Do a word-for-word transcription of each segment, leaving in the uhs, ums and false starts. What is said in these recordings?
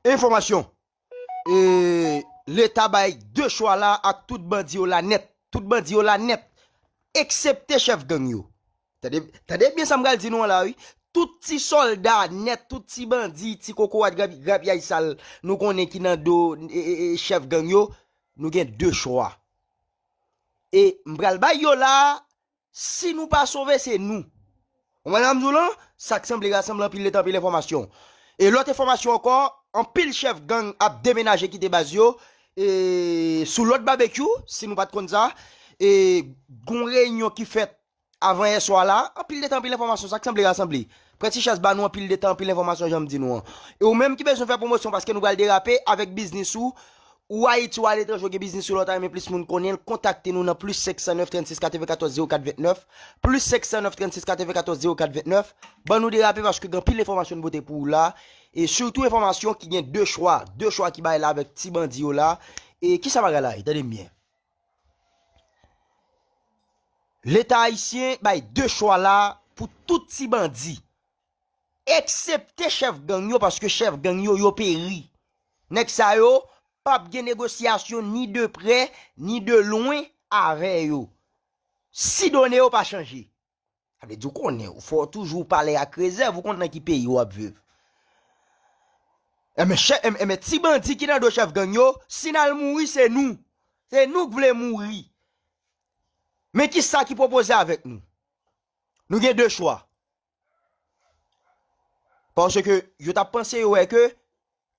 Enfòmasyon. E, Leta bay de chwa la ak tout bandi yo la nèt. Tout bandi yo la nèt. Eksepte chèf gang yo. Tande, tande byen sa m pral di nou an la, wi. Tout ti sòlda nèt, tout ti bandi, ti kokorat, grap-, grapyay sal nou konnen ki nan do e, e, e, chèf gang yo, nou gen de chwa. E m pral bay yo la, si nou pa sove, se nou. Ou konprann sa m di w lan? Sa k sanble rasanble anpil leta, anpil enfòmasyon. E lòt enfòmasyon ankò, anpil chèf gang ap demenaje kite baz yo, e, sou lòd babekyou, si nou pa t konn sa, e, gon reyinyon ki fèt avan yè swa la, anpil leta, anpil enfòmasyon, sa k sanble rasanble. Pran ti chans ba nou anpil leta, anpil enfòmasyon, jan m di nou an. E ou menm ki bezwen fè pwomosyon paske nou pral derape avèk biznis ou, ou Ayiti, ou aletranje, ou gen biznis ou la, ou ta renmen plis moun konnen l, kontakte nou nan plis senk san nèf trannsis katrevenkatòz zewo kat vennèf, plis senk san nèf trannsis katrevenkatòz zewo kat vennèf. Ban nou derape paske gen anpil enfòmasyon n pote pou ou la, e sitou enfòmasyon ki gen de chwa, de chwa ki bay la avèk ti bandi yo la. E kisa bagay la ye? Tande m byen. Leta ayisyen bay de chwa la pou tout ti bandi, eksepte chèf gang yo, paske chèf gang yo, yo peri. Nèg sa yo, p ap gen negosyasyon ni de prè, ni de lwen avè yo. Si done yo pa chanje. Sa vle di w konnen, fò w toujou pale ak rezèv, ou konn nan ki peyi w ap viv. Enben, chè-, en-, enben, ti bandi ki nan do chèf gang yo, si n al mouri, se nou. Se nou k vle mouri. Men ki sa ki pwopoze avèk nou? Nou gen de chwa. Paske yo t ap panse yo wè ke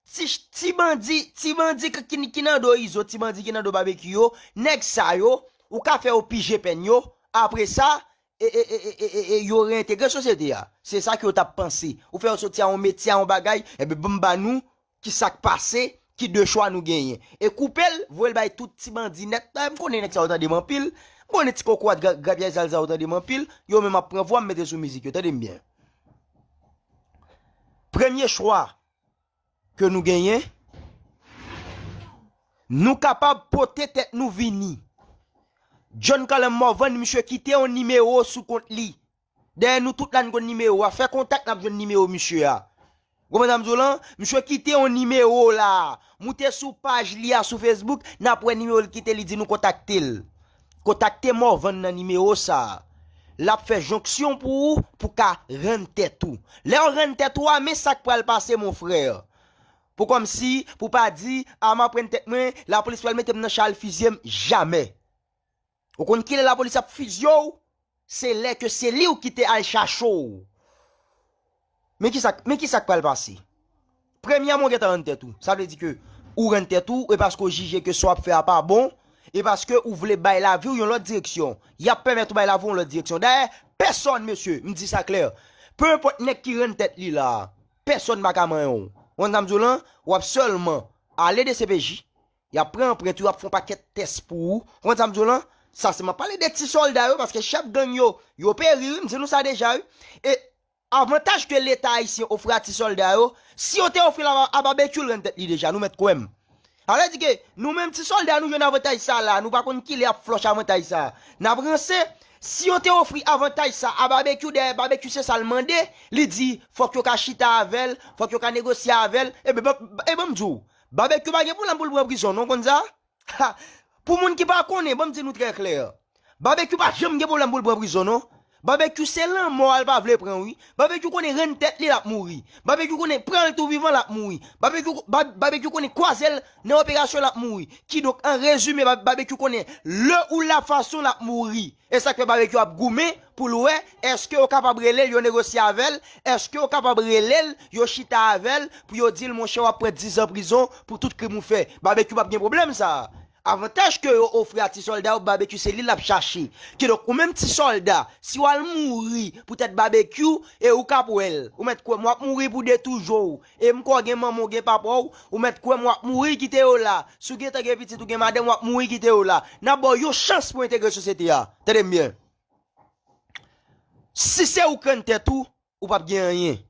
ti, ti bandi, ti bandi k-, ki, ki nan do Izo, ti bandi ki nan do Babekyou yo, nèg sa yo, ou ka fè yo pije pèn yo, apre sa, e, e, e, e, e, e, e yo reyentegre sosyete a. Se sa ke yo t ap panse. Ou fè yo soti a yon metye, a yon bagay, enben, ban m ba nou ki sa k pase, ki de chwa nou genyen. E koupe l, voye l bay tout ti bandi nèt. Dayè, m konnen nèg sa yo tande m anpil. M konnen ti kokorat gra-, grapyay sal sa yo tande m anpil. Yo menm ap pran vwa m mete sou mizik yo. Tande m byen. Premye chwa ke nou genyen, nou kapab pote tèt nou vini. John Carlin Morvan, misye kite yon nimewo sou kont li. Dayè nou tout la n konn nimewo a. Fè kontak n ap jwenn nimewo misye a. Ou konprann sa m di w lan? Misye kite yon nimewo la. Moute sou paj li a sou Facebook, n ap wè nimewo l kite, li di nou kontakte l. Kontakte Morvan nan nimewo sa a. L ap fè jonksyon pou ou, pou ka rann tèt ou. Lè w rann tèt ou a, men sa k pral pase, mon frè. Pou kòmsi, pou pa di, a m ap rann tèt mwen, lapolis pral mete m nan cha, al fizye m, jamè. Ou konn kilè lapolis ap fizye w? Se lè ke se li w ki te al chache w. Men kisa, men kisa k pral pase? Premyèman, w gentan rann tèt ou. Sa vle di ke ou rann tèt ou, e paske w jije ke sa w ap fè a pa bon, e paske ou vle bay lavi w yon lòt direksyon. Y ap pèmèt ou bay lavi w yon lòt direksyon. Dayè, pèsonn, mesye, m di sa klè, pe enpòt nèg ki rann tèt li la, pèsonn pa ka manyen w. Ou konn sa m di w lan? W ap sèlman ale D C P J, y ap pran anprent ou, y ap fè yon pakèt tès pou ou. Ou konn sa m di w lan? Sa se m ap pale de ti sòlda yo, paske chèf gang yo, yo peri, wi, m di nou sa deja, wi. E avantaj ke Leta ayisyen ofri a ti sòlda yo, si yo te ofri l a, a Babekyou, l rann tèt li deja, nou mèt kwè m. Sa vle di ke nou menm ti sòlda, nou jwenn avantaj sa la, nou pa konn kilè y ap flòch avantaj sa. N ap ranse, si yo te ofri avantaj sa a Babekyou, dayè Babekyou se sa l mande, li di fòk yo ka chita avè l, fòk yo ka negosye avè l, e ben, e ban m di w, Babekyou pa gen pwoblèm pou l pran prizon, non, w konn sa? Ha! Pou moun ki pa konnen, ban m di nou trè klè. Babekyou pa janm gen pwoblèm pou l pran prizon, non. Babekyou se lanmò a l pa vle pran, wi. Babekyou konnen rann tèt li, l ap mouri. Babekyou konnen pran l tou vivan, l ap mouri. Babekyou, Ba-, Babekyou konnen kwaze l nan operasyon, l ap mouri. Kidonk, an rezime, Ba-, Babekyou konnen lè ou la fason, l ap mouri. E sa k fè Babekyou ap goumen pou l wè èske yo kapab rele l, yo negosye avè l, èske yo kapab rele l, yo chita avè l pou yo di l, monchè, w ap pran dizan prizon pou tout krim ou fè. Babekyou p ap gen pwoblèm sa a. Avantaj ke yo ofri a ti sòlda yo, Babekyou se li l ap chache. Kidonk, ou menm ti sòlda, si w al mouri poutèt Babekyou, e ou k ap wè l. Ou mèt kwè m, w ap mouri pou de toujou. E m kwè w gen manman w, gen papa w, ou mèt kwè m, w ap mouri kite yo la. Si w gentan gen pitit, ou gen madanm, w ap mouri kite yo la. N ap ba w yon chans pou w entegre sosyete a. Tande m byen. Si se ou k rann tèt ou, ou p ap gen anyen.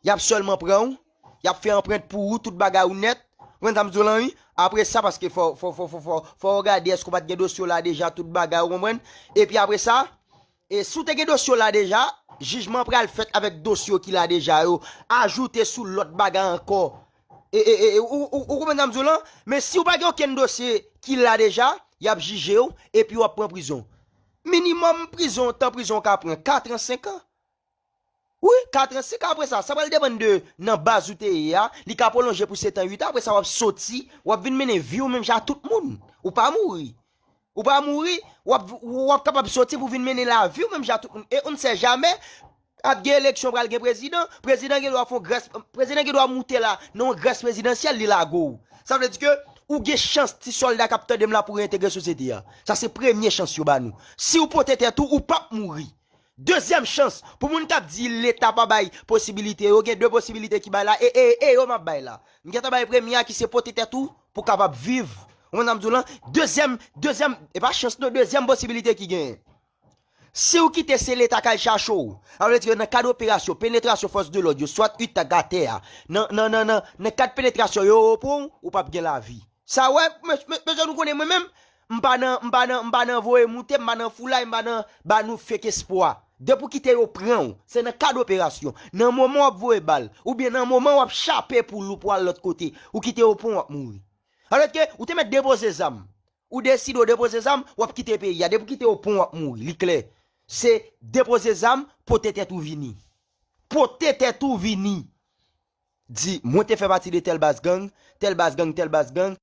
Y ap sèlman pran w, y ap fè anprent pou ou, tout bagay ou nèt. Ou konn sa m di w lan, wi? Apre sa, paske fò, fò, fò, fò, fò, fò w gade èske w pa t gen dosye w la deja, tout bagay, ou konprann? Epi apre sa, e si w te gen dosye w la deja, jijman pral fèt avèk dosye w ki la deja yo, ajoute sou lòt bagay ankò. E, e, e, e, ou, ou, ou konprann sa m di w lan? Men si w pa gen okenn dosye ki la deja, y ap jije w, epi w ap pran prizon. Minimòm prizon, tan prizon w ka pran, kat an, senk an. Wi, kat an, senk an apre sa, sa pral depann de nan baz ou te ye a, li ka pwolonje pou sèt an, uit an, apre sa w ap soti, w ap vin mennen vi w menm jan ak tout moun. Ou pa mouri. Ou pa mouri, w ap, w ap kapab soti pou vin mennen lavi w menm jan ak tout moun. E on ne sait jamais, ap gen eleksyon, pral gen prezidan, prezidan gen dwa fè yon grès, prezidan gen dwa moute la, nan yon grès prezidansyèl, li lage w. Sa vle di ke ou gen chans ti sòlda k ap tande m la pou reyentegre sosyete a. Sa se premye chans yo ba nou. Si w pote tèt ou, ou p ap mouri. Dezyèm chans, pou moun k ap di Leta pa bay posibilite, yo gen de posibilite ki bay la, e, e, e yo m ap bay la. M gentan bay premye a ki se pote tèt ou pou w kapab viv. Ou konn sa m di w lan? Dezyèm, dezyèm, e pa chans non, dezyèm posibilite ki genyen. Si w kite se Leta k al chache w, sa vle di ke nan kad operasyon, penetrasyon fòs de lòd yo, swat UTAG atè a, nan, nan, nan, nan, nan kad penetrasyon yo, yo pran w, ou p ap gen lavi. Sa wè, mes-, mes-, mesye nou konnen mwen menm, m pa nan, m pa nan, m pa nan voye moute, m pa nan foulay, m pa nan ba nou fake espwa. Depi w kite yo pran w, se nan kad operasyon, nan moman w ap voye bal, oubyen nan moman w ap chape poul ou pou al lòt kote, ou kite yo pran w, w ap mouri. Alòske, ou te mèt depoze zam. Ou deside w depoze zam, w ap kite peyi a. Depi w kite yo pran w, w ap mouri. Li klè. Se depoze zam, pote tèt ou vini. Pote tèt ou vini. Di, mwen te fè pati de tèl baz gang, tèl baz gang, tèl baz gang.